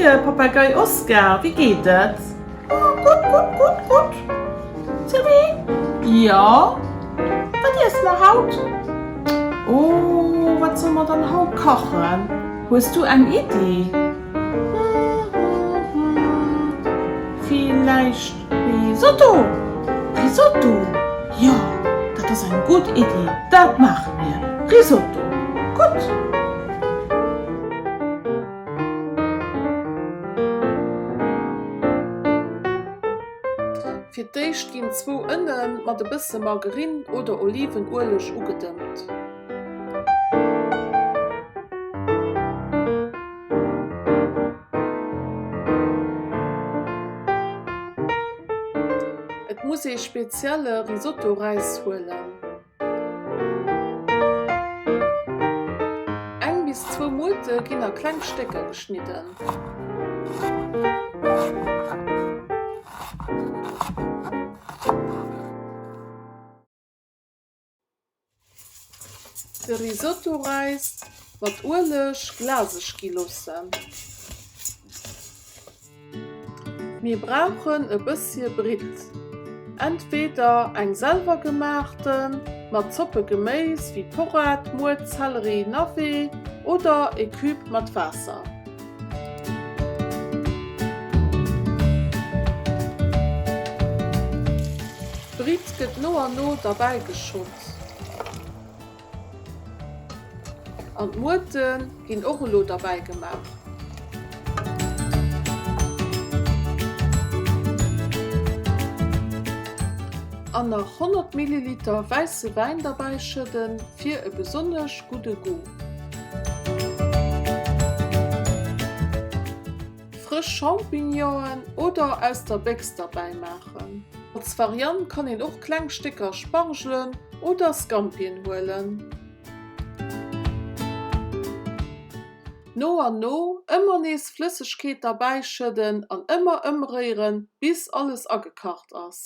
Moie Papagei Oscar, wéi geet et? Oh, gutt, gutt, gutt, gutt. Sylvie? Jo? Wat iesse mer haut? Oh, wat solle mer dann haut kachen? Hues du eng Iddi? Villäicht Risotto? Risotto? Jo, dat ass eng gutt Iddi, dat maache mir! Risotto! Gutt! Fir d'éischt ginn zwou Ënne mat e bësse Margarine oder Olivenueleg ugedëmpt. Et muss ee spezielle Risotto-Räis huelen. Eng bis zwou Muerte ginn a kleng Stécker geschnidden. De Risotto-Räis mat Ueleg glaseg gi loossen. Mir brauchen e bëssche Britt, entweder eng selwergemaachte mat Zoppe Geméis wéi Porrett, Muert, Zelleri, Navet oder e Cube mat Waasser. D'Britt gëtt no an no derbäi geschott an d'Muerte ginn och elo derbäi gemaach. An nach 100 Milliliter wäisse Wäin derbäi schëdden fir e besonnesch gudde Goût. Frësch Champignonen oder aus der Béchs derbäi maachen. Als Variant kann een och kleng Stécker Spargelen oder Scampien huelen. No an no ëmmer nees Flëssegkeet derbäi schëdden an ëmmer ëmréieren bis alles agekacht ass.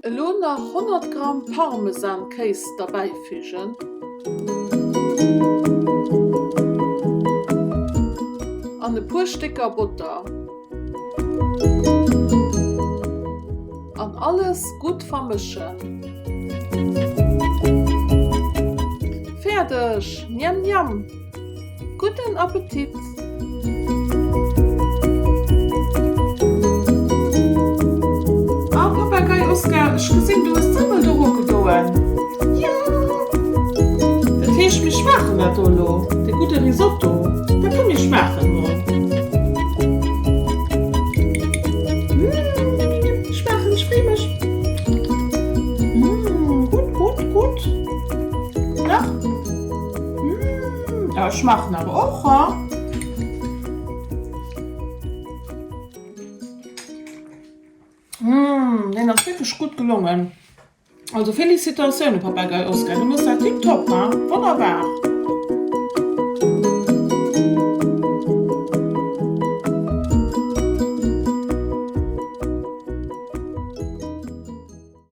Elo nach 100 Gramm Parmesankéis derbäifügen. An e puer Stécker Botter. An alles gutt vermëschen. Fäerdeg! Njam njam! Gudden Appetit! Ah Papagei Oscar, ech gesinn du hues d'Sëmmel do erogedoen. Jo! Dat heescht mir schmaachen dat do elo, de gudde Risotto. Da komm mir schmaachen mol. Mmh, schmaachen, ech free mech. Mmh, gutt, gutt, gutt. Nach? Mmh, ja, ech schmaachen awer och, ha? Mmh, deen ass wierklech gutt gelongen. Also Félicitatiounen, Papagei Oscar, du mëss dat tiptop, ha? Wonnerbar!